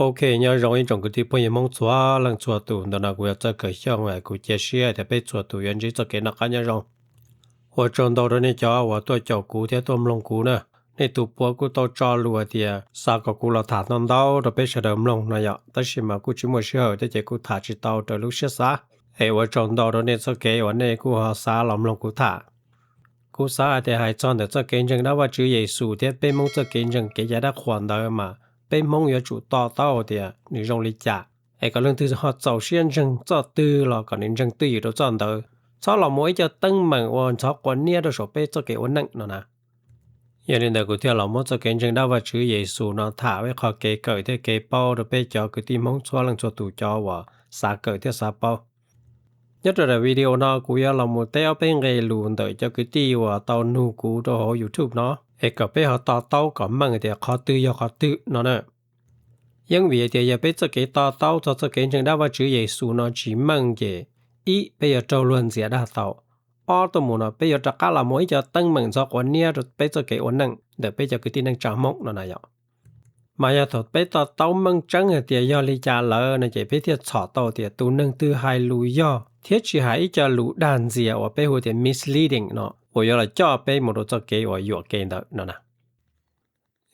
Ok, nyob zoo ib tsoom kwv tij phooj ywg Hmoob txhua leej txhua tus, ntawm no kuv yog Txawj Kawm Xyooj, kuv cia siab tias peb txhua tus yuav ntsib txoj kev noj qab nyob zoo. Ua tsaug ntau rau nej cov uas tuaj caum kuv thiab tuaj mloog kuv na. Nej tus puav kuj tau tso lus hais tias xav kom kuv los tham ntau ntau rau peb sawv daws mloog no yom, tab sis mas kuj tsis muaj sij hawm thiab ces kuj tham tsis tau raws lub siab xav. Es ua tsaug ntau rau nej txoj kev uas nej kuj ho xav los mloog kuv tham. Kuv xav hais tias hais txog ntawm txoj kev ntseeg dab Vajtswv Yexus thiab peb Hmoob txoj kev ntseeg kev cai dab qhuas ntawd mas peb Hmoob yuav tsum to taub tias nws zoo li cas, es kom leej twg ho txaus siab ntseeg txoj twg los kom nws ntseeg twj ywm rau txoj ntawd, txhob los muaj ib co teeb meem uas ntxhov quav niab rau saum peb txoj kev ua neej no na. Yog li ntawd kuv thiaj los muab txoj kev ntseeg dab Vajtswv Yexus no tham ua ib qho kev kawm thiab kev paub rau peb cov kwv tij Hmoob txhua leej txhua tus cov uas xav kawm thiab xav paub. Nyob rau daim video no kuv yuav los mus teb ob peb nqe lus ntawm cov kwv tij uas tau nug kuv rau hauv YouTube no, es kom peb ho to taub kom meej tias qhov twg yog qhov twg no na. Yeeb vim tias yog peb txoj kev to taub txog txoj kev ntseeg dab Vajtswv Yexus no tsis meej ces ib, peb yuav raug luag ntxias dag tau. Ob, tuaj mus no peb yuav rov qab los muaj ib co teeb meem ntxhov quav niab rau peb txoj kev ua neej ntawm peb cov kwv tij neej tsa Hmoob no na yom. Mas yog thaum peb to taub meej tseeb hais tias yog li cas lawm no ces peb thiaj txhom tau tias tus neeg twg hais lus yog thiab tsis hais ib co lus dag ntxias uas peb hu tias misleading no uas yuav los coj peb mus rau txoj kev uas yuam kev ntawd no na.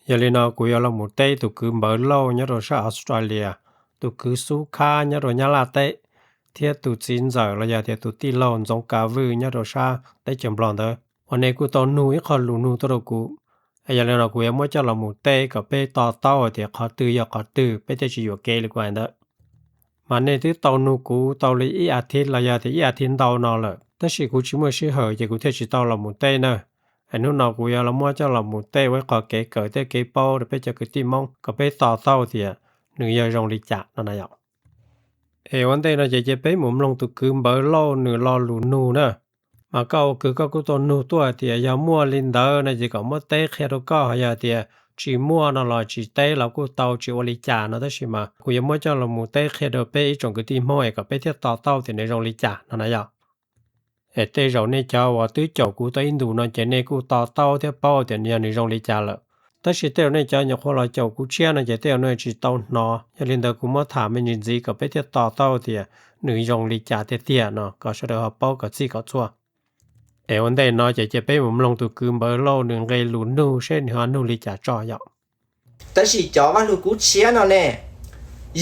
Yog li no kuv yuav los mus teb tus kwv Npawv Lauj nyob rau sab Australia, tus kwv Xub Khab nyob rau Nyab Laj teb, thiab tus txiv ntxawm los yog tias tus tij laug Ntxoov Kav Vwj nyob rau sab teb chaws Nplog ntawd uas nej kuj tau nug ib qho lus nug tuaj rau kuv. Yog li no kuv yuav muab coj los mus teb kom peb to taub hais tias qhov twg yog qhov twg peb thiaj tsis yuam kev li kuv hais ntawd. Mas nej twb tau nug kuv tau li ib as thiv los yog tias ib as thiv ntau no lawm, tab sis kuv tsis muaj sij hawm ces kuv thiaj tsis tau los mus teb na. Es hnub no kuv yuav los muab coj los mus teb ua ib qho kev kawm thiab kev paub rau peb cov kwv tij Hmoob kom peb to taub tias nws yog zoo li cas no na yom. Es ua ntej no ces cia peb mus mloog tus kwv Npawv Lauj nws lo lus nug na. Mas koj ua kwv koj kuj tau nug tuaj hais tias yog muaj li ntawd no ces kom muab teb qhia rau koj, ho yog tias tsis muaj no los tsis teb los kuj tau tsis ua li cas no, tab sis mas kuv yuav muab coj los mus teb qhia rau peb ib tsoom kwv tij Hmoob es kom peb thiaj to taub tias nws zoo li cas no na yom. Es tej zaum nej cov uas twb caum kuv tau ib ntus no ces nej kuj to taub thiab paub tias nws yog nws zoo li cas lawm. Tab sis tej zaum nej cov nyuam qhuav los caum kuv tshiab no ces tej zaum nej tsis tau hnov, yog li ntawd kuv muab tham me ntsis ntxiv kom peb thiaj to taub tias nws zoo li cas tiag tiag no kom sawv daws ho paub kom txhij kom txhua. Es ua ntej no ces cia peb mus mloog tus kwv Npawv Lauj nws nqe lus nug seb nws ho nug li cas tso yom. Tab sis cov Vaj Lug Kub Tshiab no ne,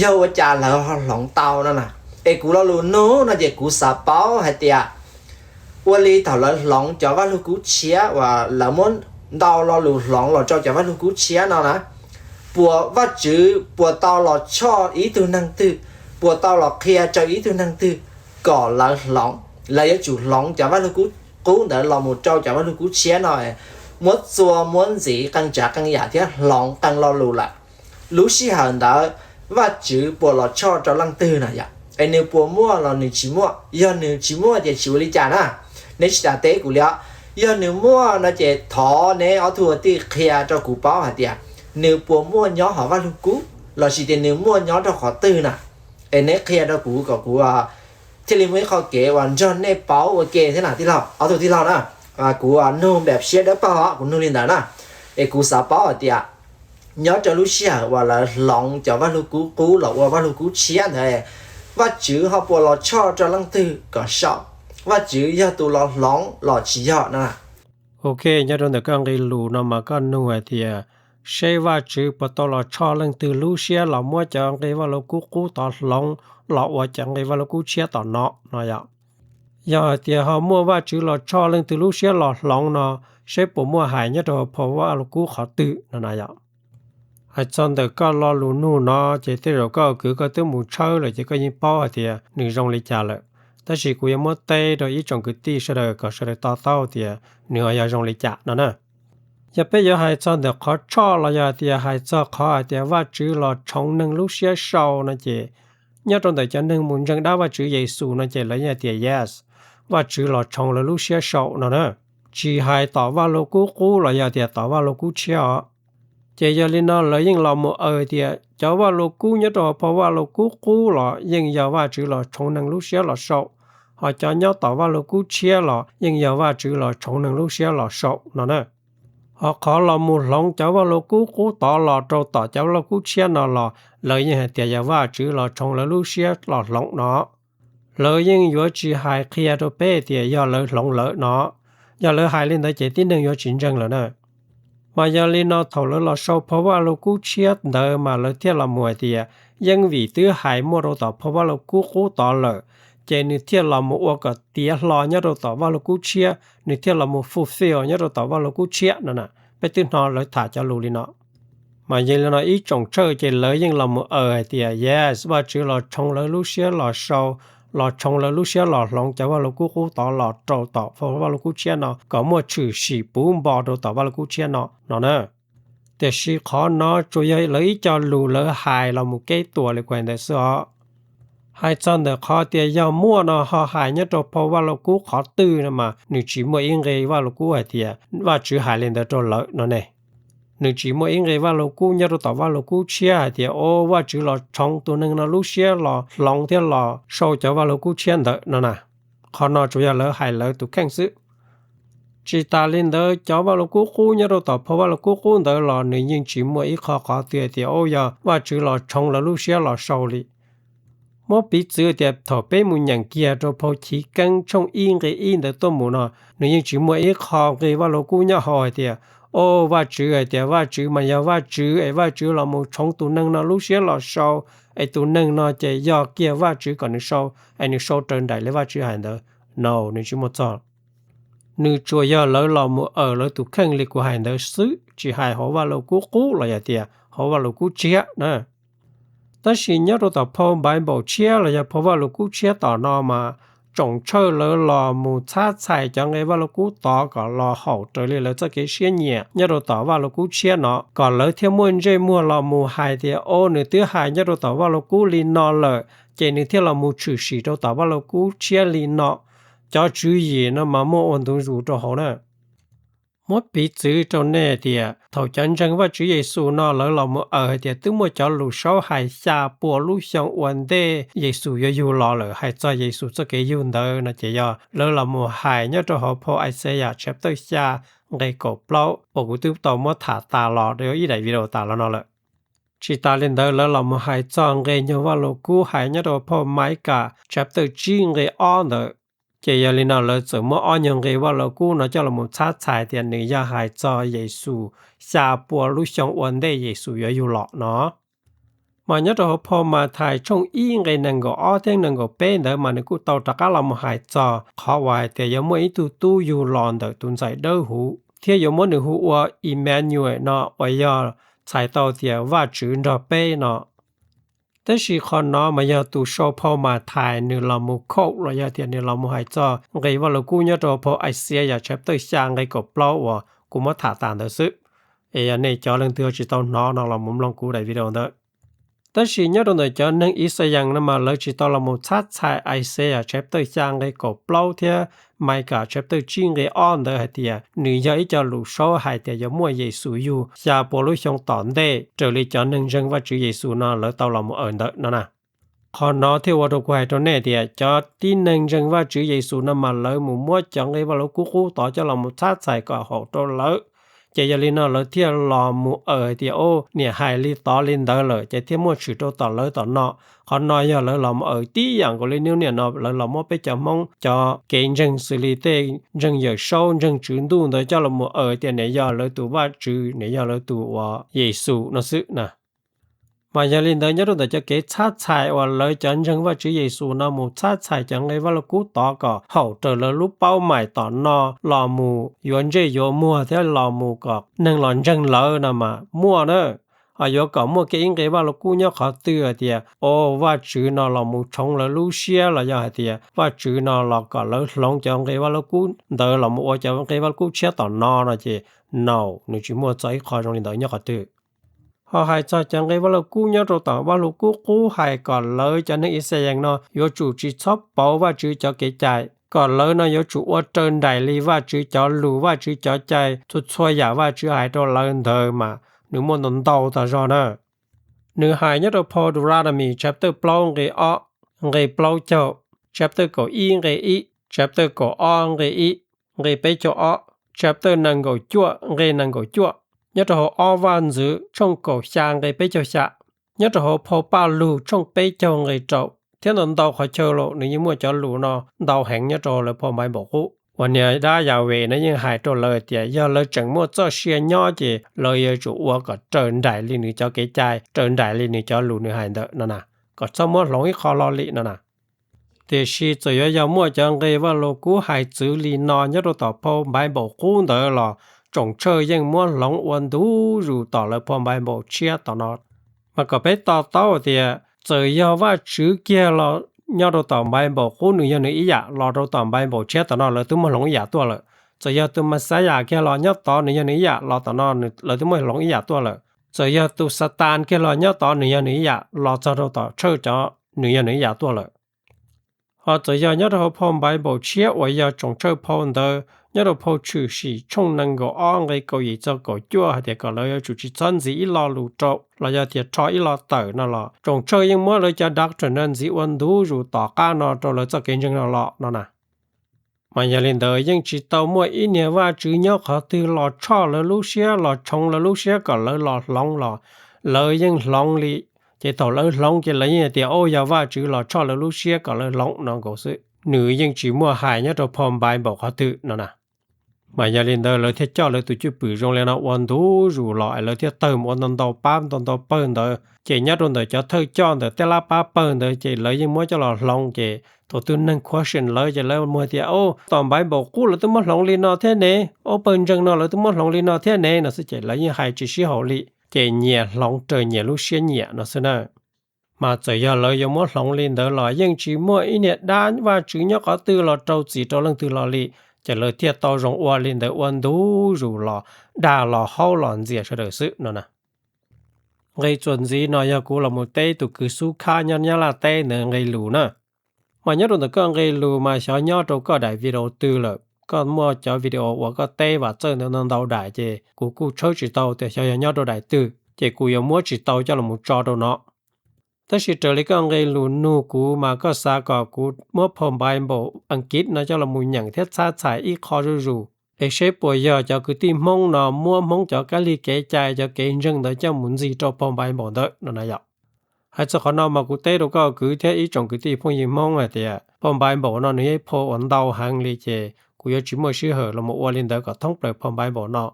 yog ua cas lawv ho hloov tau no na? Es kuv lo lus nug no ces kuv xav paub hais tias ua li thaum lawv hloov cov Vaj Lug Kub Tshiab uas lawv muab ntau lo lus hloov los rau cov Vaj Lug Kub Tshiab no na, puas Vajtswv puas tau los tshoj ib tug neeg twg, puas tau los qhia rau ib tug neeg twg kom lawv hloov, lawv yuav tsum hloov cov Vaj Lug Kub qub ntawd los mus rau cov Vaj Lug Kub Tshiab no, muab txua muab ntxiv qee tsav qee yam thiab hloov qee lo lus lawm. Lub sij hawm ntawd Vajtswv puas los tshoj rau leej twg na yom? Es nws puas muaj los nws tsis muaj? Yog nws tsis muaj ces tsis ua li cas na. Neb tsis tas teb kuv li os. Yog nws muaj no ces thov neb ob tug ua tij qhia rau kuv paub hais tias nws puas muaj nyob hauv Vaj Lug Kub lossis tias nws muaj nyob rau qhov twg na. Es neb qhia rau kuv kom kuv thiaj li muaj ib qho kev uas nrog nej paub ua ke thiab na tij laug, ob tug tij laug na. Kuv nug npam siab dawb paug os, kuv nug li ntawd na. Es kuv xav paub hais tias nyob rau lub sij hawm uas lawv hloov cov Vaj Lug Kub qub los ua Vaj Lug Kub Tshiab ntawd, Vajtswv ho puas los tshoj rau leej twg kom sau? Vajtswv yog tus los hloov los tsis yog na? Ok, nyob rau ntawm koj nqe lus no mas koj nug hais tias seb Vajtswv puas tau los tshoj leej twg lub siab los muab cov nqe Vaj Lug Kub qub tod hloov los ua cov nqe Vaj Lug Kub Tshiab tom no no yom. Yog hais tias ho muaj Vajtswv los tshoj leej twg lub siab los hloov no, seb puas muaj hais nyob rau hauv phau Vaj Lug Kub qhov twg no na yom. Hais txog ntawm koj lo lus nug no ces tej zaum koj kwv koj twb mus tshawb lawm ces koj yeej paub hais tias nws zoo li cas lawm. Tab sis kuv yuav muab teb rau ib tsoom kwv tij sawv daws kom sawv daws to taub tias nws ho yog zoo li cas no na. Yog peb yuav hais txog ntawm qhov tshoj los yog hais tias hais txog qhov hais tias Vajtswv los tshoov neeg lub siab sau no ces nyob rau ntawm cov neeg mus ntseeg dab Vajtswv Yexus no ces lawv yeej hais tias yes, Vajtswv los tshoov lawv lub siab sau no na. Tsis hais tom Vaj Lug Kub qub los yog tias tom Vaj Lug Kub Tshiab os. Ces yog li no lawv yeej los mus aws tias cov Vaj Lug Kub nyob rau hauv phau Vaj Lug Kub qub los yeej yog Vajtswv los tshoov neeg lub siab los sau, ho cov nyob tom Vaj Lug Kub Tshiab los yeej yog Vajtswv los tshoov neeg lub siab los sau no na. Ho qhov los mus hloov cov vaj lug kub qub tod los rau tom cov vaj lug kub tshiab no los lawv yeej hais tias yog Vajtswv los tshoov lawv lub siab los hloov no. Lawv yeej yuav tsis hais qhia rau peb tias yog lawv hloov lawm no. Yog lawv hais li ntawd ces tib neeg yuav tsis ntseeg lawm na. Mas yog li no thaum lawv los sau phau vaj lug kub tshiab ntawd mas lawv thiaj los mus hais tias yeej vim twb hais muaj rau tom phau vaj lug kub qub tod lawm, ces nws thiaj los mus ua kom tiav hlo nyob rau tom vaj lug kub tshiab, nws thiaj los mus fulfill nyob rau tom vaj lug kub tshiab no na. Peb twb hnov lawv tham cov lus li no. Mas yog li no ib tsoom tshawj ces lawv yeej los mus aws hais tias yes, Vajtswv los tshoov lawv lub siab los sau, los tshoov lawv lub siab los hloov cov vaj lug kub qub tod los rau tom phau vaj lug kub tshiab no kom muaj tshwm sim puv npo rau tom vaj lug kub tshiab no no na. Tiam sis qhov no tsuas yog lawv ib co lus lawv hais los mus keb tuas li kuv hais ntawd xwb os. Hais txog ntawm qhov tias yog muaj no ho hais nyob rau phau vaj lug kub qhov twg no mas nws tsis muaj ib nqe vaj lug kub hais tias Vajtswv hais li ntawd rau lawv no ne. Nws tsis muaj ib nqe vaj lug kub nyob rau tom vaj lug kub tshiab hais tias o Vajtswv los tshoov tus neeg no lub siab los hloov thiab los sau cov vaj lug kub tshiab ntawd no na. Qhov no tsuas yog lawv hais lawv tus kheej xwb. Tsis tas li ntawd cov vaj lug kub qub nyob rau tom phau vaj lug kub qub ntawd los nws yeej tsis muaj ib qho qhov twg hais tias o yog Vajtswv los tshoov lawv lub siab los sau li. Muab piv txwv tias thaum peb mus nyeem kiag rau phau Chiv Keeb tshooj ib nqe ib ntawd tuaj mus no, nws yeej tsis muaj ib qho nqe vaj lug kub nyob hauv hais tias o Vajtswv hais tias Vajtswv mas yog Vajtswv es Vajtswv los mus tshoov tus neeg no lub siab los sau, es tus neeg no ces yog kiag Vajtswv kom nws sau, es nws sau raws nraim li Vajtswv hais ntawd. No, nws tsis muaj txog. Nws tsuas yog lawv los mus aws lawv tus kheej li kuv hais ntawd xwb, tsis hais hauv vaj lug kub qub los yog tias hauv vaj lug kub tshiab na. Tab sis nyob rau tom phau Npaiv Npaum Tshiab los yog phau vaj lug kub tshiab tom no mas tsoom tshawj lawv los mus txhab txhais cov nqe vaj lug kub tod kom los haum raws li lawv txoj kev siab nyiam nyob rau tom vaj lug kub tshiab no, kom lawv thiaj muaj ntsej muag los mus hais tias o nws twb hais nyob rau tom vaj lug kub li no lawm, ces nws thiaj los mus tshwm sim rau tom vaj lug kub tshiab li no. Cov tswv yim no mas muaj ua ntu zus rau hauv na. Muab piv txwv rau nej tias thaum cov ntseeg Vajtswv Yexus no lawv los mus aws hais tias twb muaj cov lus saub hais xya pua lub xyoo ua ntej Yexus yuav yug los lawm hais txog Yexus txoj kev yug ntawd no ces yog lawv los mus hais nyob rau hauv phau Isaiah chapter xya nqe kaum plaub uas kuv twb tau muab tham tas los rau ib daim video tas los no lawm. Tsis tas li ntawd lawv los mus hais txog nqe nyuag vaj lug kub hais nyob rau phau Maikam chapter tsib nqe ob ntawd. Ces yog li no lawv txawm muab ob nyuag nqe vaj lug kub no coj los mus txhab txhais tias nws yog hais txog Yexus xya pua lub xyoo ua ntej Yexus yuav yug los no. Mas nyob rau hauv phau Mathais tshooj ib nqe nees nkaum ob thiab nees nkaum peb ntawd mas nws kuj tau rov qab los mus hais txog qhov uas hais tias yuav muaj ib tug tub yug los ntawm tus ntxhais dawb huv thiab yuav muab nws hu ua Emmanuel no uas yog txhais tau tias Vajtswv nrog peb no. Tab sis qhov no mas yog tus sau phau Mathais nws los mus quote los yog tias nws los mus hais txog nqe vaj lug kub nyob rau phau Isaiah chapter xya nqe kaum plaub uas kuv muab tham tas ntawd xwb. Es yog nej cov leej twg tsis tau hnov no los mus mloog kuv daim video ntawd. Tab sis nyob rau ntawm cov neeg Ixayees no mas lawv tsis tau los mus txhab txhais Isaiah chapter xya nqe kaum plaub thiab Maikam chapter tsib nqe ob ntawd hais tias nws yog ib co lus saub hais tias yuav muaj Yexus yug xya pua lub xyoo tom ntej raws li cov neeg ntseeg Vajtswv Yexus no lawv tau los mus aws ntawd no na. Qhov no thiaj ua rau kuv hais rau nej tias cov tib neeg ntseeg Vajtswv Yexus no mas lawv mus muab cov nqe vaj lug kub qub tod coj los mus txhab txhais kom haum rau lawv. Ces yog li no lawv thiaj los mus aws hais tias o niam hais li tod li ntawd lawm ces thiaj muaj tshwm rau tom lawv tom no. Qhov no yog lawv los mus aws tib yam nkaus li niaj niam no lawv los muab peb cov Hmoob cov kev ntseeg xws li tej ntseeg Yawm Saub ntseeg Tswv Ntuj ntawd coj los mus aws tias niam yog lawv tus Vajtswv niam yog lawv tus uas Yexus no xwb na. Mas yog li ntawd nyob rau ntawm cov kev txhab txhais uas lawv cov ntseeg Vajtswv Yexus no mus txhab txhais cov nqe vaj lug kub tod kom haum raws lawv lub paub maim tom no los mus yuav ntsej yuav muag thiab los mus kom neeg los ntseeg lawv no mas muaj na. Ho yuav kom muaj kiag ib nqe vaj lug kub nyob qhov twg hais tias o Vajtswv no los mus tshoov lawv lub siab los yog hais tias Vajtswv no los kom lawv hloov cov nqe vaj lug kub ntawd los mus ua cov nqe vaj lug kub tshiab tom no no ces no, nws tsis muaj txog ib qho zoo li ntawd nyob qhov twg. Ho hais txog cov nqe vaj lug kub nyob rau tom vaj lug kub qub hais kom lawv cov neeg Ixayees no yuav tsum tsis txhob pauv Vajtswv cov kev cai, kom lawv no yuav tsum ua raws nraim li Vajtswv cov lus Vajtswv cov cai txhua txhua yam Vajtswv hais rau lawv ntawd mas nws muaj ntau ntau tas zog na. Nws hais nyob rau phau Deuteronomy chapter plaub nqe ob, nqe plaub caug, chapter kaum ib nqe ib, chapter kaum ob nqe ib, nqe peb caug ob, chapter nees nkaum cuaj nqe nees nkaum cuaj, nyob rau hauv ob Vaj ntxwv tshooj kaum xya nqe peb caug xya, nyob rau hauv phau Paj Lug tshooj peb caug nqe rau, thiab ntau ntau qhov chaw los nws yeej muaj cov lus no ntau heev nyob rau lawv phau Npaiv Npaum Qub uas niag dab Yas Ves no yeej hais rau lawv tias yog lawv tseem muaj txoj sia nyob ces lawv yuav tsum ua kom raws nraim li nws cov kev cai, raws nraim li nws cov lus nws hais ntawd no na, kom txhob muab hloov ib qho lo li no na. Tiam sis txawm yuav yog muaj cov nqe Vaj Lug Kub hais txwv li no nyob rau tom phau Npaiv Npaum Qub ntawd los tsoom tshawj yeej muab hloov ua ntu zus tom lawv phau Npaiv Npaum Tshiab tom no. Mas kom peb to taub tias txawm yog Vajtswv kiag los nyob rau tom Npaiv Npaum Qub nws yog nws ib yam, los rau tom Npaiv Npaum Tshiab tom no lawv twb muab hloov ib yam tuaj lawm. Txawm yog tus Mexiyas kiag los nyob tod nws yog nws ib yam, los tom no lawv twb muab hloov ib yam tuaj lawm. Txawm yog tus Xatas kiag los nyob tod nws yog nws ib yam, los txog rau tom tshawj cov nws yog nws ib yam tuaj lawm. Ho txawm yog nyob rau hauv phau Npaiv Npaum Tshiab uas yog tsoom tshawj phau ntawd nyob rau phau Tshwm Sim tshooj nees nkaum ob nqe kaum yim txog kaum cuaj hais tias kom lawv yuav tsum tsis txhob ntxiv ib lo lus rau los yog tias rho ib lo tawm no los tsoom tshawj yeej muab lawv cov doctrine no ntxiv ua ntu zus tom qab no rau lawv txoj kev ntseeg no los no na. Mas yog li ntawd yeej tsis tau muaj ib niag vaj tswv nyob qhov twg los tshoj lawv lub siab los tshoov lawv lub siab kom lawv los hloov los lawv yeej hloov li. Ces thaum lawv hloov ces lawv yeej hais tias, o, yog vaj tswv los tshoj lawv lub siab kom lawv hloov no nkaus xwb. Nws yeej tsis muaj hais nyob rau phau Npaiv Npaum qhov twg no na. Mas yog li ntawd lawv thiaj coj lawv tus cwj pwm zoo li no ua ntu zus los es lawv thiaj tawg mus ua ntau ntau pab ntau ntau pawg ntawd. Ces nyob rau ntawm cov thawj coj ntawm tej lab pab pawg ntawd ces lawv yeej muab coj los hloov ces thaum twg neeg question lawv ces lawv mus tias, o, tom Npaiv Npaum Qub lawv twb muab hloov li no thiab ne, o, pawg ntseeg no lawv twb muab hloov li no thiab ne no xwb ces lawv yeej hais tsis sib haum li. Ces nyias hloov raws nyias lub siab nyiam no xwb na. Mas txawm yog lawv yuav muab hloov li ntawd los yeej tsis muaj ib niag dab vaj tswv nyob qhov twg los rau txim rau leej twg los li. Ces lawv thiaj tau zoo ua li ntawd ua ntu zus los dag los haub los ntxias sawv daws xwb no na. Nqe txuas ntxiv no yog kuv los mus teb tus kwv Xub Khab nyob Nyab Laj teb ntawd nqe lus na. Mas nyob rau ntawm koj nqe lus mas xyov nyob rau koj daim video twg lawm. Koj muaj cov video uas koj teb Vam Txawj ntawd ntau ntau daim ces kuv kuj tshawb tsis tau tias xyov yog nyob rau daim twg ces kuv yuav muab tsis tau coj los mus tso rau no. Tab sis raws li koj nqe lus nug kuv mas koj xav kom kuv muab phau Npaiv Npaum Askiv no coj los mus nyeem thiab txhab txhais ib qho zuj zus es seb puas yog cov kwv tij Hmoob no muab Hmoob cov kab lig kev cai cov kev ntseeg ntawd coj mus ntxig rau phau Npaiv Npaum ntawd no na yom. Hais txog qhov no mas kuv teb rau koj kwv thiab ib tsoom kwv tij phooj ywg Hmoob hais tias phau Npaiv Npaum no nws yog ib phau uas ntau heev li ces kuv yuav tsis muaj sij hawm los mus ua li ntawd kom thoob plaws phau Npaiv Npaum no.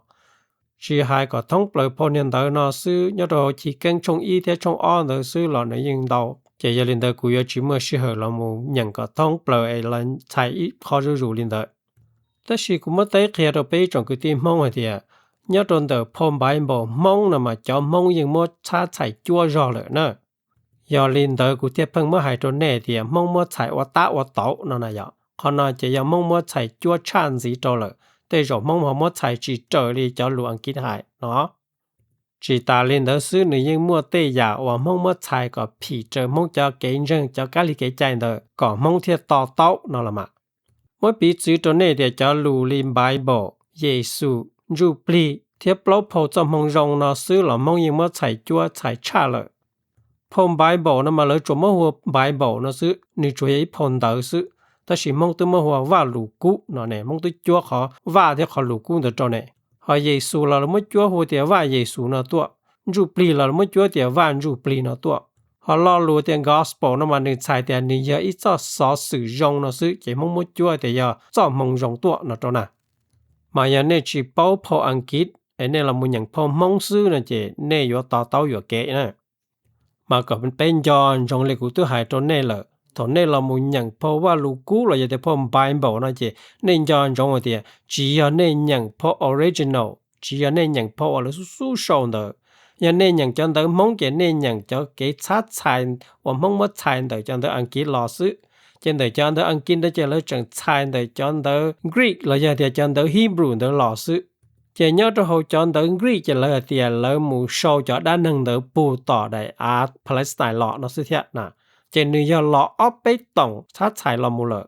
Tsis hais kom thoob plaws phau niag ntawd no xwb, nyob rau hauv Chiv Keeb tshooj ib thiab tshooj ob ntawd xwb los nws yeej ntau, ces yog li ntawd kuv yuav tsis muaj sij hawm los mus nyeem kom thoob plaws es los txhais ib qho zuj zus li ntawd. Tab sis kuv muab teb qhia rau peb ib tsoom kwv tij Hmoob hais tias nyob rau ntawm phau Npaiv Npaum Hmoob no mas cov Hmoob yeej muab txhab txhais cuab zog lawm na. Yog li ntawd kuv thiaj pheej muab hais rau nej tias Hmoob muab txhais ua tab ua tauv no na yom. Qhov no ces yog Hmoob muab txhais cuab tshaj ntxiv rau lawm, tej zaum Hmoob ho muab txhais tsis raws li cov lus Askiv hais no. Tsis tas li ntawd xwb, nws yeej muaj tej yam uas Hmoob muab txhais kom phim raws Hmoob cov kev ntseeg cov kab lig kev cai ntawd kom Hmoob thiaj to taub no los mas. Muab piv txwv rau nej tias cov lus li Bible, Yexus, Ntsuj Plig thiab plaub phau txoj hmoo zoo no xwb los Hmoob yeej muab txhais cuab txhais tshaj lawm. Phau Bible no mas lawv tsuas muab hu ua Bible no xwb, nws tsuas yog ib phau ntawv xwb. Tab sis Hmoob twb muab hu ua Vaj Lus Kub no ne, Hmoob twb cuab qhov Vaj thiab qhov Lus Kub ntawd rau ne. Ho Yexus los lawv muab cuab hu tias Vaj Yexus no tuaj, Ntsuj Plig los lawv muab cuab tias Vaj Ntsuj Plig no tuaj. Ho lo lus tias gospel no mas nws txhais tias nws yog ib txoj xov xwm zoo no xwb, ces Hmoob muab cuab tias yog txoj hmoo zoo tuaj no rau na. Mas yog nej tsis paub phau Askiv es nej los mus nyeem phau Hmoob xwb no ces nej yuav to taub yuam kev na. Mas kom peb nco ntsoov li kuv twb hais rau nej lawm, thaum nej los mus nyeem phau Vaj Lus Kub los yog tias phau Bible no ces nej nco ntsoov hais tias tsis yog nej nyeem phau original, tsis yog nej nyeem phau uas lawv xub xub sau ntawd. Yog nej nyeem cov ntawv Hmoob ces nej nyeem cov kev txhab txhais uas Hmoob muab txhais ntawm cov ntawv Askiv los xwb. Ces ntawm cov ntawv Askiv ntawd ces lawv tseem txhais ntawm cov ntawv Greek los yog tias cov ntawv Hebrew ntawd los xwb. Ces nyob rau hauv cov ntawv Greek ces lawv hais tias lawv mus sau cov dab neeg ntawd puag tom daim av Palestine los no xwb thiab na. Ces nws yog los ob peb toom txhab txhais los mus lawm.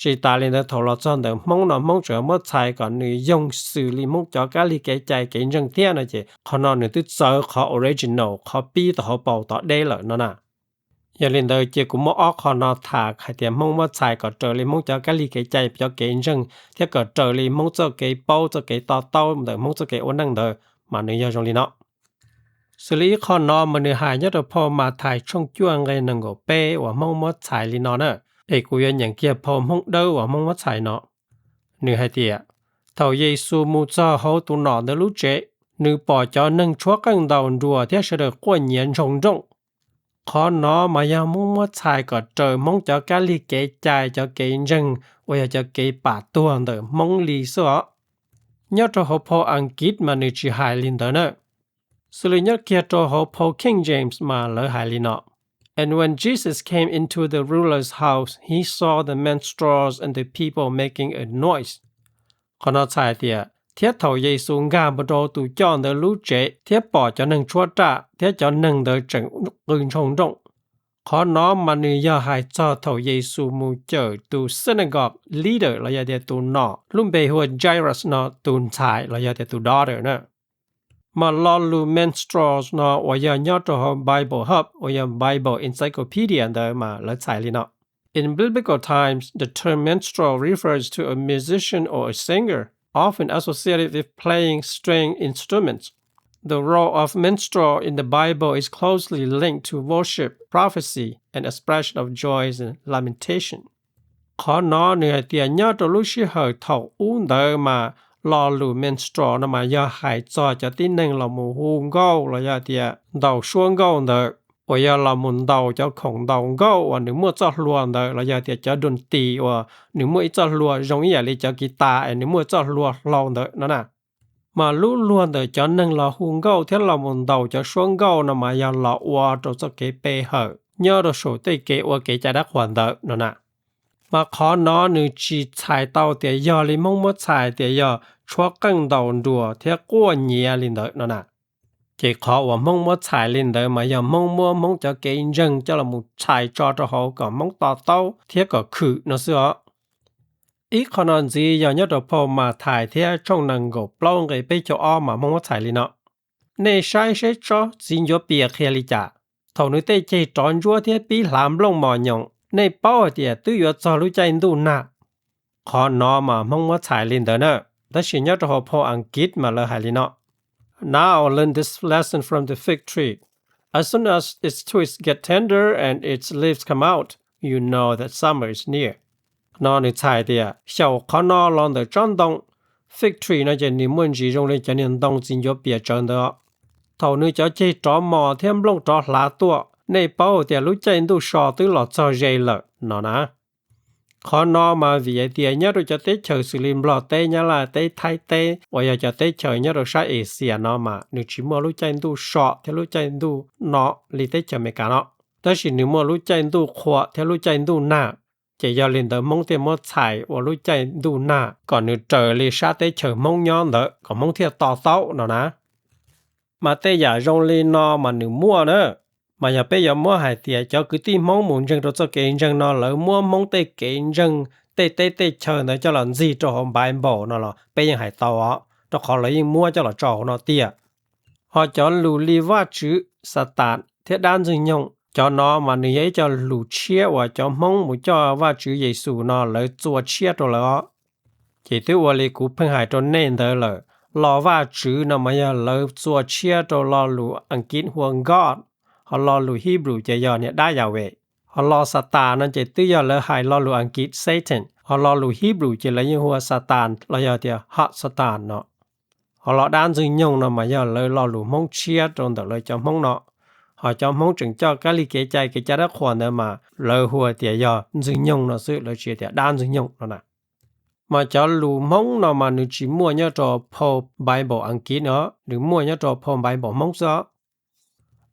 Tsis tas li ntawd, thaum los txog ntawm Hmoob no Hmoob tseem muab txhais kom nws yoog xws li Hmoob cov kab lig kev cai kev ntseeg thiab no ces qhov no nws twb txawv qhov original, qhov pib tom hauv paus tom deb lawm no na. Yog li ntawd ces kuv muab ob qho no tham hais tias Hmoob muab txhais kom raws li Hmoob cov kab lig kev cai, cov kev ntseeg thiab kom raws li Hmoob txoj kev paub, txoj kev to taub ntawm Hmoob txoj kev ua neej ntawd mas nws yog zoo li no. Xws li ib qho no mas nws hais nyob rau phau Mathais tshooj cuaj nqe nees nkaum peb uas Hmoob muab txhais li no na, es kuv yuav nyeem kiag phau Hmoob Dawb uas Hmoob muab txhais no. Nws hais tias, thaum Yexus mus txog hauv tus nom ntawd lub tsev, nws pom cov neeg tshuab qeej ntaus nruas thiab sawv daws quaj nyiav ntsoog nrooj. Qhov no mas yog Hmoob muab txhais kom raws Hmoob cov kab lig kev cai, cov kev ntseeg uas yog cov kev pam tuag ntawm Hmoob li xwb os. Nyob rau hauv phau Askiv mas nws tsis hais li ntawd na. Xws li nyob kiag rau hauv phau King James mas lawv hais li no: And when Jesus came into the ruler's house, he saw the minstrels and the people making a noise. Qhov no txhais tias, thiab thaum Yexus nkag mus rau tus coj ntawd lub tsev thiab pom cov neeg tshuab raj thiab cov neeg ntawd tseem qw ntsoog nrooj. Qhov no mas nws yog hais txog thaum Yexus mus cawm tus synagogue leader los yog tias tus nom lub npe hu ua Jairus no tus ntxhais los yog tias tus daughter na. Mas lo lus minstrels no uas yog nyob rau hauv Bible Hub uas yog Bible Encyclopedia ntawd mas lawv txhais li no: In biblical times, the term minstrel refers to a musician or a singer, often associated with playing string instruments. The role of minstrel in the Bible is closely linked to worship, prophecy, and expression of joys and lamentation. Qhov no nws hais tias nyob rau lub sij hawm thaum ub ntawd mas lo lus minstrel no mas yog hais txog cov tib neeg los mus hu nkauj los yog tias ntaus suab nkauj ntawd, uas yog los mus ntaus cov khoom ntaus nkauj uas nws muaj txoj hlua ntawd los yog tias cov doo tis uas nws muaj ib txoj hlua zoo ib yam li cov kiv tas es nws muaj txoj hlua hlau ntawd no na. Mas lub luag ntawm cov neeg los hu nkauj thiab los mus ntaus cov suab nkauj no mas yog los ua rau txoj kev pe hawm nyob rau saum tej kev ua kev cai dab qhuas ntawd no na. Mas qhov no nws tsis txhais tau tias yog li Hmoob muab txhais tias yog tshuab qeej ntaus nruas thiab quaj nyiav li ntawd no na. Ces qhov uas Hmoob muab txhais li ntawd mas yog Hmoob muab Hmoob cov kev ntseeg coj los mus txhais tso rau hauv kom Hmoob to taub thiab kom khwm no xwb os. Ib qho no ntxiv yog nyob rau phau Mathais thiab tshooj nees nkaum plaub nqe peb caug ob mas Hmoob muab txhais li no: Nej saib seb tsob txiv ncuav pias qhia li cas. Thaum nws tej ceg rov ntsuab thiab pib hlav nplooj mos nyoos, nej paub hais tias twb yuav txog lub caij ntuj nag. Qhov no mas Hmoob muab txhais li ntawd na, tab sis nyob rau hauv phau Askiv mas lawv hais li no: Now learn this lesson from the fig tree. As soon as its twigs get tender and its leaves come out, you know that summer is near. No nws txhais tias xyaum qhov no los ntawm tsob ntoo. Fig tree no ces nws muaj ntsis zoo li cov niag ntoo txiv ncuav pias tsawv ntawd. Thaum nws cov ceg rov mos thiab nplooj rov hlav tuaj, nej paub tias lub caij ntuj so twb los txog ze lawm no na. Qhov no mas vim hais tias nyob rau cov teb chaws xws li Nplog teb, Nyab Laj teb, Thaib teb uas yog cov teb chaws nyob rau sab Asia no mas nws tsis muaj lub caij ntuj so thiab lub caij ntuj no li teb chaws Amelikas no, tab sis nws muaj lub caij ntuj qhua thiab lub caij ntuj nag. Ces yog li ntawd Hmoob thiaj muab txhais ua lub caij ntuj nag kom nws raws li sab teb chaws Hmoob nyob ntawd kom Hmoob thiaj to taub no na. Mas tej yam zoo li no mas nws muaj na. Mas yog peb yuav muab hais tias cov kwv tij Hmoob mus ntseeg rau txoj kev ntseeg no lawv muab Hmoob tej kev ntseeg tej teb tej chaw ntawd coj los ntxig rau hauv Bible no los peb yeej hais tau os, rau qhov lawv yeej muab coj los tso hauv no tiag. Ho cov lus li Vajtswv, Xatas thiab dab Ntxwg Nyoog, cov no mas nws yog ib co lus tshiab uas cov Hmoob mus coj Vajtswv Yexus no lawv txua tshiab rau lawv os. Ces twb ua li kuv pheej hais rau nej ntawd lawm, lo Vajtswv no mas yog lawv txua tshiab rau lo lus Askiv hu ua God, ho lo lus Hebrew ces yog niag dab Yahweh. Ho lo Xatas no ces twb yog lawv hais lo lus Askiv Satan, ho lo lus Hebrew ces lawv yeej hu ua Xatas los yog tias Ha Xatas no. Ho lo dab Ntxwg Nyoog no mas yog lawv lo lus Hmoob tshiab rau ntawm lawv cov Hmoob no. Ho cov Hmoob tseem coj kab lig kev cai kev cai dab qhuas ntawd mas lawv hu tias yog Ntxwg Nyoog no xwb, lawv tsis tias dab Ntxwg Nyoog no na. Mas cov lus Hmoob no mas nws tsis muaj nyob rau phau Bible Askiv no, nws muaj nyob rau phau Bible Hmoob xwb os.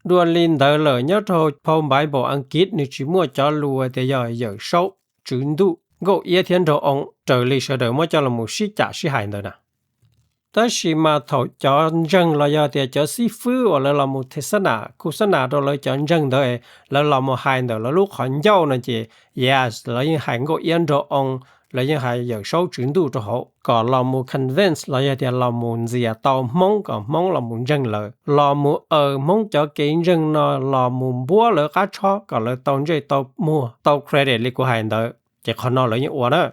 Dua li ntawd lawm nyob rau phau Bible Askiv nws tsis muaj cov lus tias yog Yawm Saub, Tswv Ntuj, Nkauj Iab thiab Nraug Oo raws li sawv daws muab coj los sib cam sib hais ntawd na. Tab sis mas thaum cov ntseeg los yog tias cov xib fwb uas lawv los mus the xab nam khu xab nam rau lawv cov ntseeg ntawd, lawv los mus hais ntawm lawv lub qhov ncauj no ces yes, lawv yeej hais Nkauj Iab Nraug Oo, lawv yeej hais Yawm Saub Tswv Ntuj rau hauv kom los mus convince los yog tias los mus ntxias tau Hmoob kom Hmoob los mus ntseeg lawv, los mus aws Hmoob cov kev ntseeg no, los mus npuab lawv qab tshob kom lawv tau ntsej tau muag tau credit li kuv hais ntawd, ces qhov no lawv yeej ua na.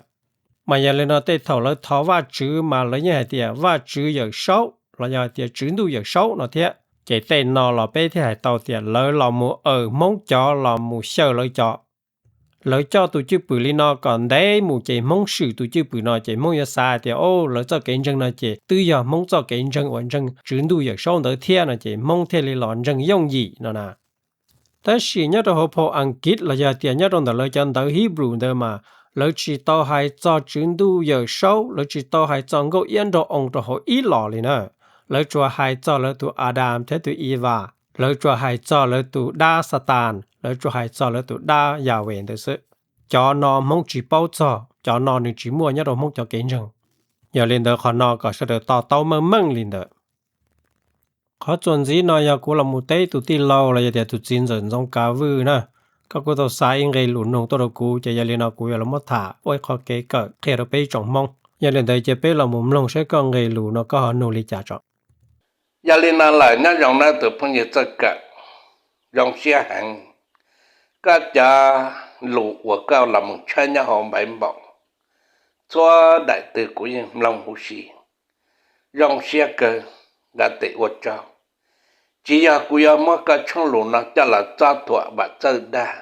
Mas yog li no tej thaum lawv thov Vajtswv mas lawv yeej hais tias Vajtswv Yawm Saub los yog tias Tswv Ntuj Yawm Saub no thiab. Ces tej no los peb thiaj hais tau tias lawv los mus aws Hmoob cov, los mus xyaw lawv cov. Lawv coj tus cwj pwm li no kom ntev mus ces Hmoob swm tus cwj pwm no ces Hmoob yuav xav hais tias, o, lawv txoj kev ntseeg no ces twb yog Hmoob txoj kev ntseeg uas ntseeg Tswv Ntuj Yawm Saub ntawd thiab no ces Hmoob thiaj li los ntseeg yooj yim no na. Tab sis nyob rau hauv phau Askiv los yog tias nyob rau ntawm lawv cov ntawv Hebrew ntawd mas lawv tsis tau hais txog Tswv Ntuj Yawm Saub, lawv tsis tau hais txog Nkauj Iab Nraug Oo rau hauv ib los li na. Lawv tsuas hais txog lawv tus Adam thiab tus Eva, lawv tsuas hais txog lawv tus dab Satan, lawv tsuas hais txog lawv tus dab Yahweh ntawd xwb. Cov no Hmoob tsis paub txog, cov no nws tsis muaj nyob rau Hmoob cov kev ntseeg. Yog li ntawd qhov no kom sawv daws to taub meej meej li ntawd. Qhov txuas ntxiv no yog kuv los mus teb tus tij laug los yog tias tus txiv ntxawm Ntxoov Kav Vwj na, koj kuj tau xa ib nqe lus nug tuaj rau kuv, ces yog li no kuv yuav los muab tham ua ib qho kev kawm qhia rau peb ib tsoom Hmoob. Yog li ntawd ces peb los mus mloog saib koj nqe lus no koj ho nug li cas tso. Yog li no lawm nyob zoo nawb tus phooj ywg txawj kawm, zoo siab heev. Koj cov lus uas koj los mus tshawb nyob hauv Npaiv Npaum, txhua daim twg kuv yeej mloog huv si, zoo siab kawg, nqa tes ua tsaug. Tsis yog kuv yuav muab koj tshooj lus no coj los txob thuam Vam Txawj dag,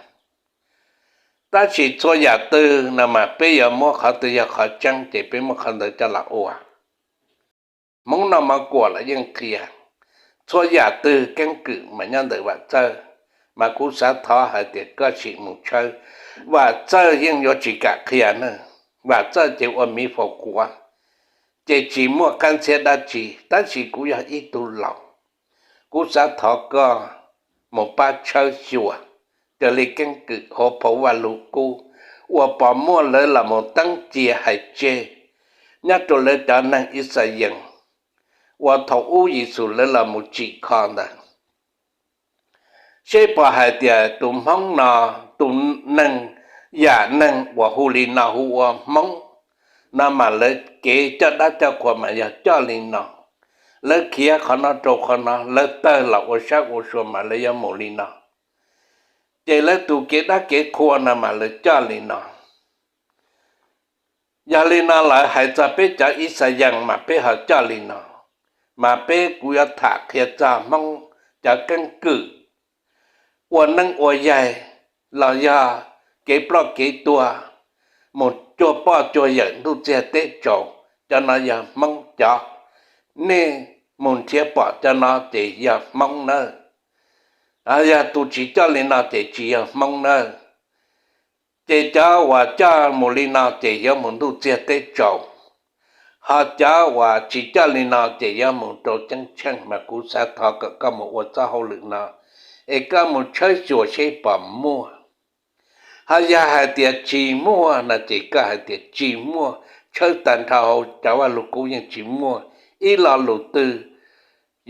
tab sis txhua yam twg no mas peb yuav muab qhov twg yog qhov tseeb ces peb muab qhov ntawd coj los ua. Hmoob Noj Mov Kuam los yeej qhia, txhua yam twg keeb kwm mas nyob ntawm Vam Txawj, mas kuv xav thov hais tias koj sim mus tshawb, Vam Txawj yeej yuav tsis kam qhia na. Vam Txawj ces ua miv faus quav, ces tsis muaj qab ntxhiab dab tsi, tab sis kuv yog ib tug laus, kuv xav thov koj mus pab tshawb xyuas raws li keeb kwm hauv phau Vaj Lug Kub uas pom muaj lawv los mus teeb cia hais tseg nyob rau lawv cov neeg Ixayees uas thaum ub Yexus lawv los mus tsim kho ntawd, seb pom hais tias tus Hmoob no, tus neeg, yam neeg uas hu li no hu ua Hmoob no mas lawv kev coj dab coj qhua mas yog coj li no, lawv khiav qhov no rau qhov no, lawv tawg los ua sab ua sua mas lawv yuav mus li no, ces lawv tus kev dab kev qhua no mas lawv coj li no. Yog li no lawv hais txog peb cov Ixayees mas peb ho coj li no, mas peb kuv yuav tham qhia txog Hmoob cov keeb kwm ua neeb ua yaig los yog kev ploj kev tuag, mus cuag poj cuag yawm ntuj txiag teb tsaus, cov no yog Hmoob cov. Nej mus nrhiav pom cov no ces yog Hmoob nawb. Yog tus tsis coj li no ces tsis yog Hmoob nawb. Ces cov uas coj mus li no ces yuav mus ntuj txiag teb tsaus, ho cov uas tsis coj li no ces yuav mus rau ceeb tsheej. Mas kuv xav thov kom koj mus ua txoj hauj lwm no es koj mus tshawb xyuas seb pom muaj. Ho yog hais tias tsis muaj no ces koj hais tias tsis muaj, tshawb tag nrho hauv cov Vaj Lug Kub yeej tsis muaj ib lo lus twg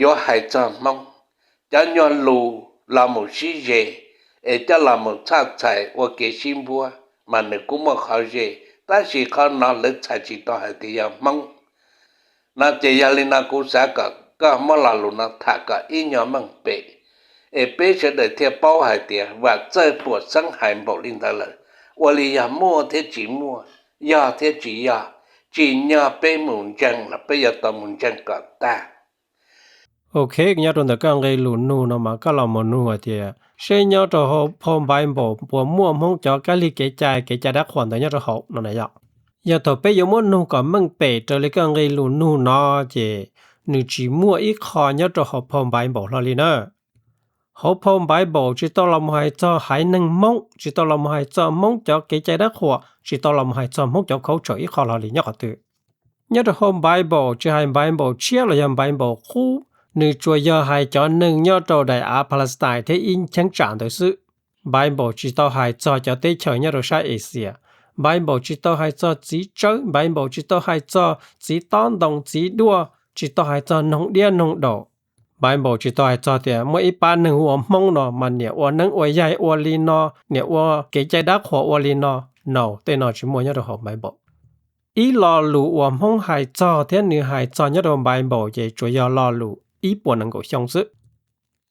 yuav hais txog Hmoob. Cov nyuag lus los mus sib ze es coj los mus txhaj txhais ua kev sib npuab mas nws kuj muaj qhov ze, tab sis qhov no lawv txhais tsis tau hais tias yog Hmoob. No ces yog li no kuv xav kom koj muab lo lus no tham kom ib nyuag meej pem, es peb sawv daws thiaj paub hais tias Vam Txawj Puam Xeeb hais npaum li ntawd lawm, ua li yog muaj thiab tsis muaj, yog thiab tsis yog, tsim nyog peb mus ntseeg los peb yuav tau mus ntseeg kom tag. Ok, nyob rau ntawm koj nqe lus nug no mas koj los mus nug hais tias seb nyob rau hauv phau Npaiv Npaum puas muaj Hmoob cov kab lig kev cai, kev cai dab qhuas ntawd nyob rau hauv no na yom. Yog thaum peb yuav muab nug kom meej pem raws li koj nqe lus nug no ces nws tsis muaj ib qho nyob rau hauv phau Npaiv Npaum hlo li na. Hauv phau Npaiv Npaum tsis tau los mus hais txog haiv neeg Hmoob, tsis tau los mus hais txog Hmoob cov kev cai dab qhuas, tsis tau los mus hais txog Hmoob cov culture ib qho hlo li nyob qhov twg. Nyob rau hauv Npaiv Npaum tsis hais Npaiv Npaum tshiab los yog Npaiv Npaum qub, nws tsuas yog hais cov neeg nyob rau daim av Palestine thiab ib cheeb tsam ntawd xwb. Npaiv Npaum tsis tau hais txog cov teb chaws nyob rau sab Asia. Npaiv Npaum tsis tau hais txog txiv tsawb, Npaiv Npaum tsis tau hais txog txiv tob ntoo txiv duaj, tsis tau hais txog noog diab noog daum. Npaiv Npaum tsis tau hais txog tias muaj ib pab neeg hu ua Hmoob no mas niam ua neeb ua yaig ua li no, niam ua kev cai dab qhuas ua li no. No, tej no tsis muaj nyob rau hauv Npaiv Npaum. Ib lo lus uas Hmoob hais txog thiab nws hais txog nyob rau Bible ces tsuas yog lo lus ib puas nees nkaum xyoo xwb.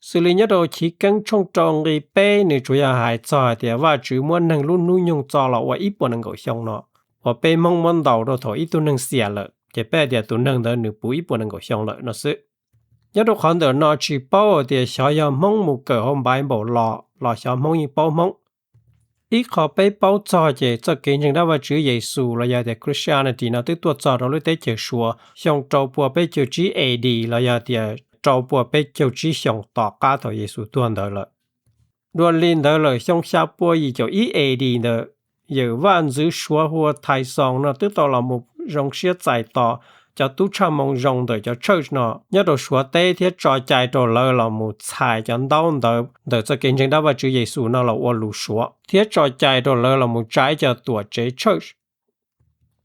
Xws li nyob rau Chiv Keeb tshooj rau nqi peb nws tsuas yog hais txog hais tias Vajtswv muab neeg lub hnub nyoog txo los ua ib puas nees nkaum xyoo no, uas peb Hmoob muab ntaus rau thaum ib tug neeg xiam lawm ces peb hais tias tus neeg ntawd nws puv ib puas nees nkaum xyoo lawm no xwb. Nyob rau qhov ntawm no tsis paub hais tias xyov yog Hmoob mus kawm hauv Bible los los xyov Hmoob yeej paub Hmoob. Ib qho peb paub txog ces txoj kev ntseeg dab Vajtswv Yexus los yog tias Christianity no twb tuaj txog rau lub teb chaws Suav xyoo rau puas peb caug tsib A D los yog tias rau puas peb caug tsib xyoos tom qab thaum Yexus tuag ntawd lawm. Dua li ntawd lawm xyoo xya pua yim caum ib A D ntawd, yawm vaj ntxwv Suav hu ua Thais Xoos no twb tau los mus zoo siab txais tos cov tub tshaj moo zoo ntawm cov church no nyob rau Suav teb thiab tso cai rau lawv los mus txhais cov ntaub ntawv ntawm txoj kev ntseeg dab Vajtswv Yexus no los ua lus Suav thiab tso cai rau lawv los mus tsa ib co tuam tsev church.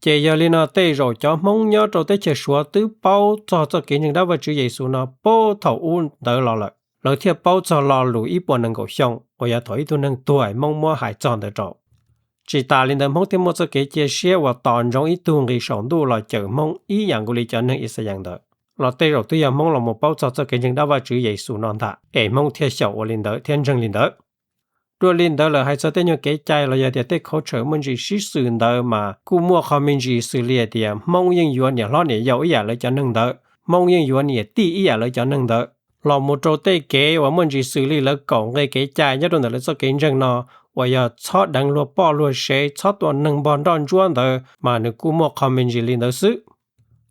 Ces yog li no tej zaum cov Hmoob nyob rau teb chaws Suav twb paub txog txoj kev ntseeg dab Vajtswv Yexus no puag thaum ub ntawd los lawm, lawv thiaj paub txog lo lus ib puas nees nkaum xyoo uas yog thaum ib tug neeg tuag Hmoob muab hais txog ntawd rau. Tsis tas li ntawd Hmoob thiaj muaj txoj kev cia siab uas tos ntsoov ib tug nqis saum ntuj los cawm Hmoob ib yam nkaus li cov neeg Ixayees ntawd. Los tej zaum twb yog Hmoob los mus paub txog txoj kev ntseeg dab Vajtswv Yexus no ntag es Hmoob thiaj xyaum ua li ntawd thiab ntseeg li ntawd. Dua li ntawd lawm hais txog tej nyuag kev cai los yog tias tej culture muaj ntsis sib xws ntawd mas kuj muaj qhov me ntsis xws li hais tias Hmoob yeej yuav niam hlob niam yau ib yam lawv cov neeg ntawd, Hmoob yeej yuav niam tij ib yam lawv cov neeg ntawd, los mus rau tej kev uas muaj ntsis xws li lawv kaum nqe kev cai nyob rau ntawm lawv txoj kev ntseeg no, uas yog txhob deev luag poj luag sev, txhob tua neeg npog nroj ntsuab ntawd mas nws kuj muaj qhov me ntsis li ntawd xwb.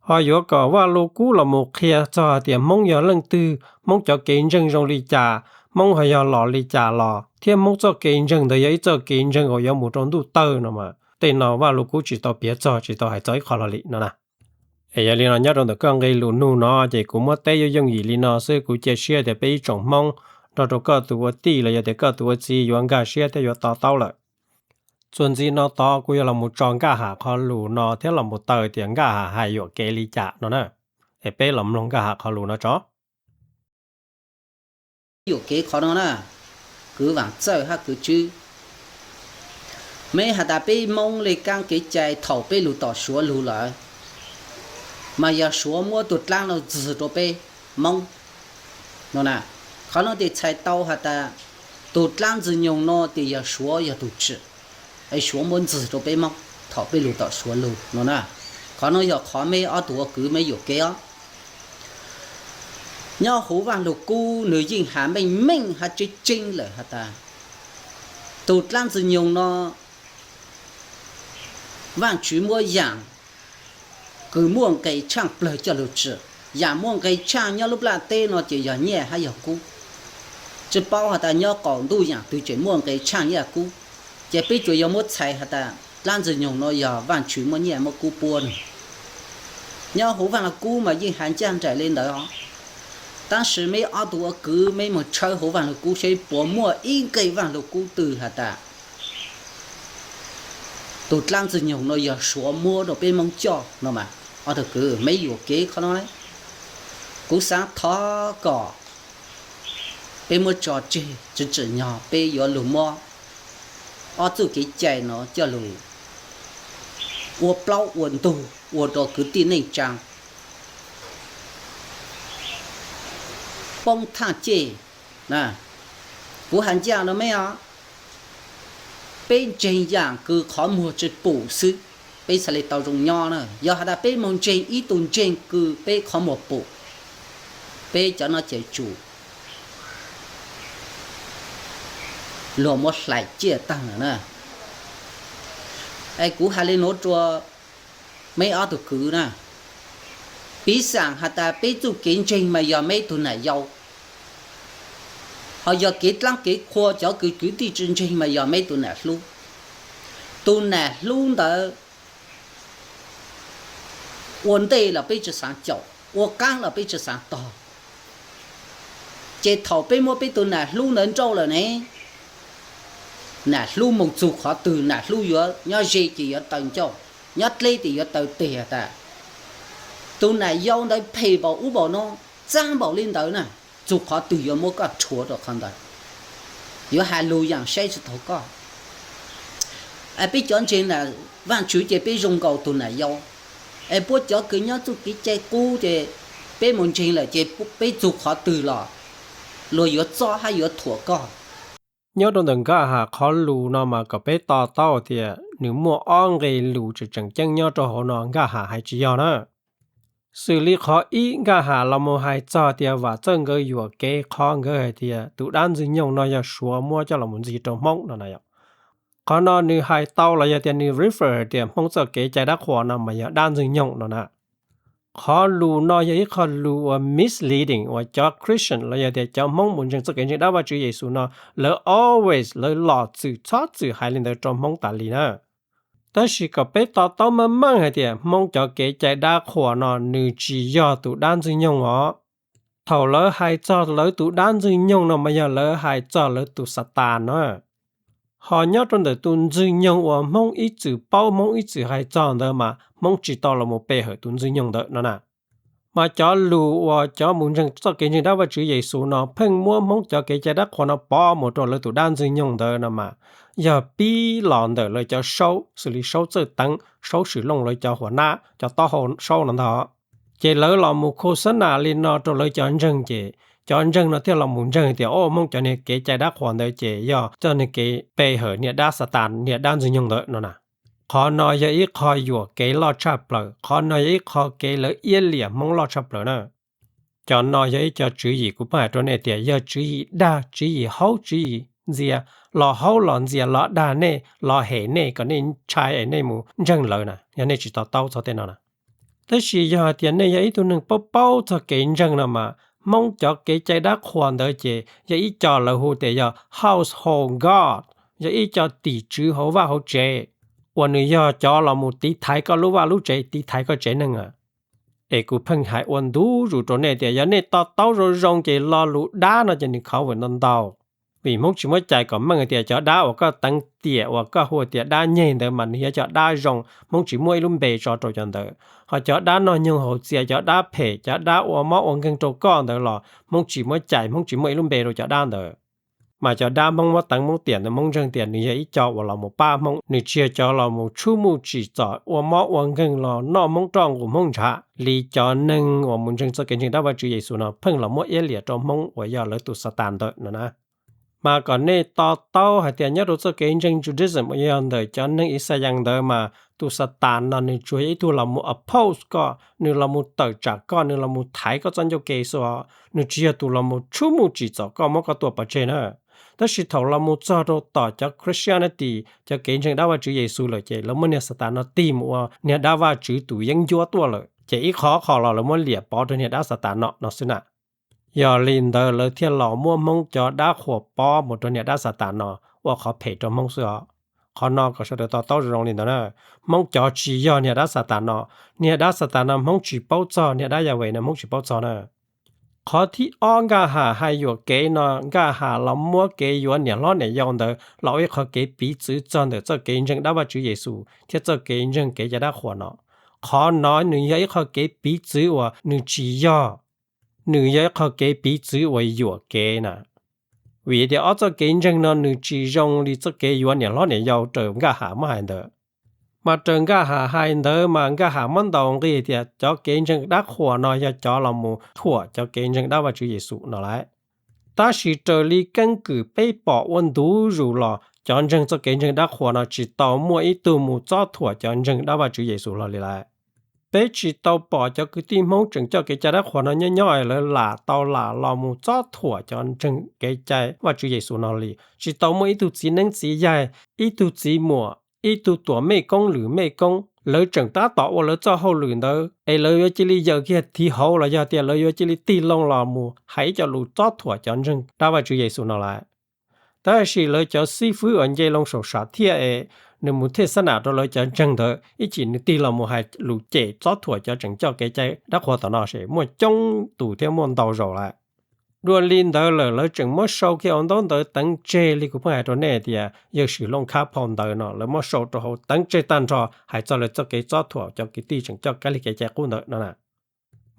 Ho yuav kom Vaj Lug Kub los mus qhia txog hais tias Hmoob yog leej twg, Hmoob cov kev ntseeg zoo li cas, Hmoob ho yog los li cas los thiab Hmoob txoj kev ntseeg ntawd yog ib txoj kev ntseeg uas yuav mus rau ntuj tawg no mas tej no Vaj Lug Kub tsis tau piav txog, tsis tau hais txog ib qho hlo li no na. Es yog li no nyob rau ntawm koj nqe lus nug no ces kuv muab teb yooj yooj yim li no xwb, kuv cia siab tias peb ib tsoom Hmoob nrog rau koj tus ua tij los yog tias koj tus ua txiv yuav nkag siab thiab yuav to taub lawm. Txuas ntxiv no tod kuv yuav los mus tso Nkaj Ham qhov lus no thiab los mus taw tias Nkaj Ham hais yuam kev li cas no na. Es peb los mloog Nkaj Ham qhov lus no tso. Yuam kev qhov no na, kwv Vaam Txawj hab kwv Tswb, meb has tas peb Moob le kaab kev cai thaum peb lug tom Suav lug lawm, mas yog Suav muab tug dlaab no ntxig rau peb Moob no na. Qhov no tes txhais tau has tas tug dlaab Ntxwg Nyoog no tes yog Suav yog tug tsim, es Suav muab ntxig rau peb Moob thaum peb lug tom Suav lug no na. Qhov no yog qhov meb ob tug ua kwv meb yuam kev os. Nyob huv Vaaj Lug Kub nws yeej has meej meej hab tseeb tseeb lawm has tas tug dlaab Ntxwg Nyoog no Vaajtswv muab yaam kws muaj nqe tshaaj plawg coj lug tsim. Yaam muaj nqe tshaaj nyob lub nplaj teb no ces yog nyiaj hab yog kub. Tsi paub has tas nyob qaum ntuj yaam twg tseem muaj nqe tshaaj nyiaj kub. Ces peb tsuas yog muab txhais has tas dlaab Ntxwg Nyoog no yog Vaajtswv muab nyiaj muab kub puab no. Nyob huv Vaaj Lug Kub mas yeej has ncaaj nraim le ntawd os. Tab sis meb ob tug ua kwv meb moog tshawb huv Vaaj Lug Kub seb puas muaj ib nqe Vaaj Lug Kub twg has tas tug dlaab Ntxwg Nyoog no yog Suav muab rau peb Moob coj no mas. Ob tug kwv meb yuam kev qhov no. Kuv xaav thov kom peb muab tso tseg, tsi tsim nyog peb yuav lug muab ob txuj kev cai no coj lug ua plaub ua ntug ua rau kwv tij neej tsaa poob thaaj ceg. Kuv has ncaaj rau meb os, peb ntseeg yaam kws qhov muag tsi pum xwb, peb txhaj le tau zoo nyob na. Yog has tas peb moog ntseeg ib tug ntseeg kws peb qhov muag pum, peb cov no ces tsum luag muab hlais ciaj taag lawm na. Es kuv has le nuav rua meb ob tug kwv na, piv xaam has tas peb txuj kev ntseeg mas yog meb tug nam yau, ho yog kev dlaab kev qhua cov kws kwv tij tsi ntseeg mas yog meb tug nam hlub. Tug nam hlub ntawd ua ntej los peb tsi xaav caum, ua qaab los peb tsi xaav tog. Ces thaum peb muab peb tug nam hlub ntawd nrauj lawm ne, nam hlub moog txug qhov twg nam hlub yuav nyob ze ces yuav taw ncauj, nyob dleb ces yuav taw teg has tas tug nam yau ntawd phem npaum ub npaum no, txaab npaum li ntawd na, txug qhov twg yuav muab koj rhuav rua qhov ntawd, yuav has lug yaam saib tsi taug koj. Peb cov ntseeg na, Vaajtswv ces peb zoo nkaus tug nam yau. Es puab cov kws nyob txuj kev cai qub ces peb mus ntseeg lawm ces peb txug qhov twg los luag yuav txob hab yuav thuam koj. Nyob rau ntawm Nkaj Ham qhov lus no mas kom peb to taub tias nws muaj ob nqe lus tseem tseem ceeb nyob rau hauv no, Nkaj Ham hais tsis yog na. Xws li qhov ib, Nkaj Ham los mus hais txog tias Vam Txawj nkawd yuam kev qhov nkawd hais tias tus dab Ntxwg Nyoog no yog Suav muab coj los mus ntxiv rau Hmoob no na yom. Qhov no nws hais tau los yog tias nws refer tias Hmoob txoj kev cai dab qhuas no mas yog dab Ntxwg Nyoog no na. Qhov lus no yog ib qho lus uas misleading uas cov Christian los yog tias cov Hmoob mus ntseeg txoj kev ntseeg dab Vajtswv Yexus no, lawv always, lawv los txwm txhob txwm hais li ntawd rau Hmoob tas li na. Tab sis kom peb to taub meej meej hais tias Hmoob cov kev cai dab qhuas no nws tsis yog tus dab Ntxwg Nyoog os. Thaum lawv hais txog lawv tus dab Ntxwg Nyoog no mas yog lawv hais txog lawv tus Xatas na. Ho nyob rau ntawm tus Ntxwg Nyoog uas Hmoob ib txwm paub, Hmoob ib txwm hais txog ntawd mas Hmoob tsis tau los mus pe hawm tus Ntxwg Nyoog ntawd no na. Mas cov lus uas cov mus ntseeg txoj kev ntseeg dab Vajtswv Yexus no pheej muab Hmoob cov kev cai dab qhuas no pov mus rau lawv tus dab Ntxwg Nyoog ntawd no mas yog pib los ntawm lawv cov Saub, xws li Saub Txawj Teev, Saub Swm Looj, lawv cov huas nab, cov taub hau Saub no ntag. Ces lawv los mus khos xab nas li no rau lawv cov ntseeg ces cov ntseeg no thiaj los mus ntseeg tias, o, Hmoob cov niag kev cai dab qhuas ntawd ces yog txoj niag kev pe hawm niag dab Xatas, niag dab Ntxwg Nyoog ntawd no na. Qhov no yog ib qho yuam kev loj tshaj plaws, qhov no yog ib qho kev lawv iab liam Hmoob loj tshaj plaws na. Cov no yog ib co tswv yim kuv pheej hais rau nej tias yog tswv yim dag, tswv yim haub, tswv yim ntxias, los haub los ntxias los dag nej, los hem nej kom nej ntshai es nej mus ntseeg lawv na, yog nej tsis to taub txog tej no na. Tab sis yog hais tias nej yog ib tug neeg paub paub txog kev ntseeg no mas Hmoob cov kev cai dab qhuas ntawd ces yog ib co lawv hu tias yog household god, yog ib co tim tswv hauv vaj hauv tsev, uas nws yog cov los mus tiv thaiv koj lub vaj lub tsev, tiv thaiv koj tsev neeg a. Es kuv pheej hais ua ntu zus rau nej tias yog nej to taub zoo zoo ces lo lus dab no ces nws khov vwm ntau ntau. Vim Hmoob tsis muab cais kom meej tias cov dab uas koj teev tiam uas koj hu tias dab nyeg ntawd mas nws yog cov dab zoo, Hmoob tsis muaj ib lub npe tso rau cov ntawd. Ho cov dab nog nyoog haus txias, cov dab phem, cov dab ua mob ua nkeeg rau koj ntawd los Hmoob tsis muab cais, Hmoob tsis muaj ib lub npe rau cov dab ntawd. Mas cov dab Hmoob muab teev Hmoob tiam ntawd Hmoob ntseeg tias nws yog ib co uas los mus pab Hmoob, nws tsis yog cov los mus tshub muj tsim txom ua mob ua nkeeg los noj Hmoob roj nqus Hmoob ntshav li cov neeg uas mus ntseeg txoj kev ntseeg dab Vajtswv Yexus no pheej los muab iab liam rau Hmoob uas yog lawv tus Xatas ntawd no na. Mas kom nej to taub hais tias nyob rau txoj kev ntseeg Judaism uas yog ntawm cov neeg Ixayees ntawd mas tus Xatas no nws tsuas yog ib tug los mus oppose koj, nws los mus tawm tsam koj, nws los mus thaiv koj txoj ncauj ke xwb os, nws tsis yog tus los mus tshub muj tsim txom koj muab koj tua pov tseg na. Tab sis thaum los mus txog rau tom cov Christianity, cov kev ntseeg dab Vajtswv Yexus lawm ces lawv muab niag Xatas no tig mus ua niag dab Vajtswv tus yeeb ncuab tuaj lawm, ces ib qho qho los lawv muab liam pov rau niag dab Xatas no no xwb na. Yog li ntawd lawv thiaj los muab Hmoob cov dab qhuas pov mus rau niag dab Xatas no ua qhov phem rau Hmoob xwb os. Qhov no kom sawv daws to taub zoo zoo li ntawd na. Hmoob cov tsis yog niag dab Xatas no. Niag dab Xatas no Hmoob tsis paub txog, niag dab Yas Ves no Hmoob tsis paub txog na. Qhov thib ob Nkaj Ham hais yuam kev no, Nkaj Ham los muab kev yuav niam hlob niam yau ntawd los ua ib qho kev piv txwv txog ntawm txoj kev ntseeg dab Vajtswv Yexus thiab txoj kev ntseeg kev cai dab qhuas no. Qhov no nws yog ib qho kev piv txwv uas nws tsis yog, nws yog ib qho kev piv txwv uas yuam kev na. Vim tias ob txoj kev ntseeg no nws tsis zoo li txoj kev yuav niam hlob niam yau raws Nkaj Ham muab hais ntawd. Mas raws Nkaj Ham hais ntawd mas Nkaj Ham muab ntaus nqi tias cov kev ntseeg dab qhuas no yog cov los mus thuam cov kev ntseeg dab Vajtswv Yexus no lauj. Tab sis raws li keeb kwm peb pom ua ntu zus los cov ntseeg txoj kev ntseeg dab qhuas no tsis tau muaj ib tug mus txob thuam cov ntseeg dab Vajtswv Yexus hlo li lawm. Peb tsis tau pom cov kwv tij Hmoob tseem coj kev cai dab qhuas no nyob nyob lawv lam tau lam los mus txob thuam cov ntseeg kev cai Vajtswv Yexus no li. Tsis tau muaj ib tug txiv neeb txiv yaig, ib tug txiv muam, ib tug tuam mej koob lwm mej koob, lawv tseem tab tom ua lawv txoj hauj lwm ntawd es lawv yuav cia li yaws kiag thiv hauv los yog tias lawv yuav cia li tig loo los mus hais ib co lus txob thuam cov ntseeg dab Vajtswv Yexus no lawm. Tab sis lawv cov xib fwb uas nce loo saum sam thiaj es nws mus thej xab nam rau lawv cov ntseeg ntawd ib chim nws tig los mus hais lus cem txob thuam cov tseem coj kev cai dab qhuas tom no ces muaj coob tus thiab muaj ntau zaus lawm. Dua li ntawd lawm lawv tseem muab sau kiag hauv ntaub ntawv teev tseg li kuv pheej hais rau nej tias yawg Swm Looj Khab phau ntawv no lawv muab sau rau hauv teev tseg tag nrho hais txog lawv txoj kev txob thuam cov kwv tij tseem coj kab lig kev cai qub ntawd no na.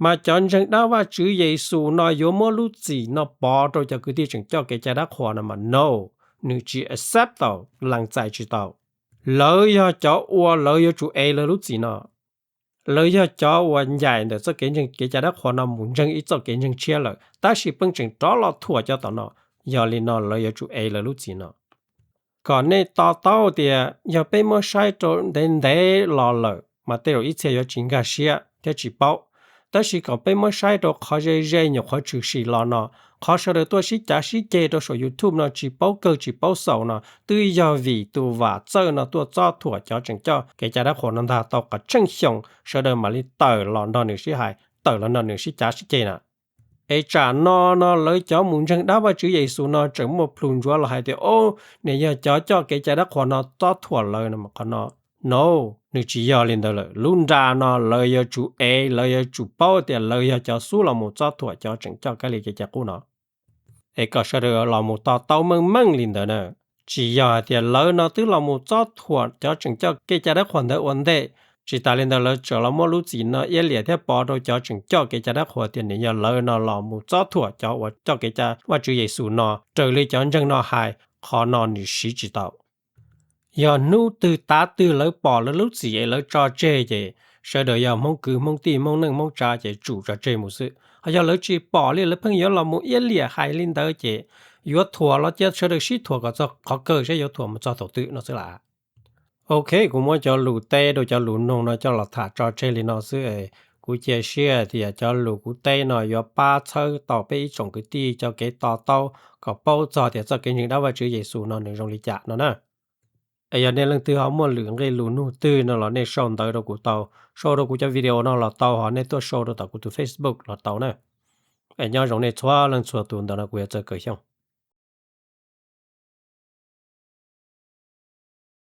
Mas cov ntseeg dab Vajtswv Yexus no yuav muab lub txim no pov rau cov kwv tij tseem coj kev cai dab qhuas no mas no, nws tsis accept tau, lees txais tsis tau. Lawv yog cov uas lawv yuav tsum ev lawv lub txim no. Lawv yog cov uas ncaim ntawm txoj kev ntseeg kev cai dab qhuas no mus ntseeg ib txoj kev ntseeg tshiab lawm, tab sis pheej tseem rov los thuam cov tom no. Yog li no lawv yuav tsum ev lawv lub txim no. Kom nej to taub tias yog peb muab saib rau ntev ntev los lawm mas tej zaum ib txhia yuav tsis nkag siab thiab tsis paub. Tab sis kom peb muab saib rau qhov ze ze nyuam qhuav tshwm sim los no, qhov sawv daws tuaj sib cav sib ceg rau saum YouTube no tsis paub kawg tsis paub xaus no twb yog vim tus vam txawj no tuaj txob thuam cov tseem coj kev cai dab qhuas no ntag tau qhov tsheej xyoo sawv daws mam li tawm los nrog nws sib hais, tawm los nrog nws sib cav sib ceg na. Es tsam no no lawv cov mus ntseeg dab Vajtswv Yexus no tseem muaj plhus ntsuav los hais tias, o, nws yog cov coj kev cai dab qhuas no txob thuam lawv no. Qhov no, no, nws tsis yog li ntawd lawm. Lub nra no lawv yuav tsum ev, lawv yuav tsum paub tias lawv yog cov xub los mus txob thuam cov tseem coj kab li kev cai qub no. Es kom sawv daws los mus to taub meej meej li ntawd na. Tsis yog hais tias lawv no twb los mus txob thuam cov tseem coj kev cai dab qhuas ntawd ua ntej, tsis tas li ntawd lawv tseem los muab lub txim no iab liam thiab pov rau cov tseem coj kev cai dab qhuas tias nws yog lawv no los mus txob thuam cov uas coj kev cai Vajtswv Yexus no raws li cov ntseeg no hais. Qhov no nws siv tsis tau. Yog hnub twg tav twg lawv pom lawv lub txim es lawv tso tseg ces sawv daws yog Hmoob kwv Hmoob tij Hmoob neej Hmoob tsav ces tsum tso tseg mus xwb. Ho yog lawv tsis pom li lawv pheej yuav los mus iab liam hais li ntawd ces yuav thuam los cia sawv daws sib thuam kom txog qhov kawg saib yuav thuam mus txog thaum twg no xwb las. Ok, kuv muab cov lus teb rau cov lus nug no coj los tham tso tseg li no xwb. Kuv cia siab tias cov lus kuv teb no yuav pab txhawb tau peb ib tsoom kwv tij cov kev to taub kom paub txog tias txoj kev ntseeg dab Vajtswv Yexus no nws zoo li cas no na. Es yog nej leej twg ho muaj lwm nqe lus nug twg no los nej sau ntawv rau kuv tau, sau rau kuv cov video no los tau, ho nej tuaj sau rau tom kuv tus Facebook los tau na. Es nyob zoo nej txhua leej txhua tus, ntawm no kuv yog Txawj Kaws Xyooj.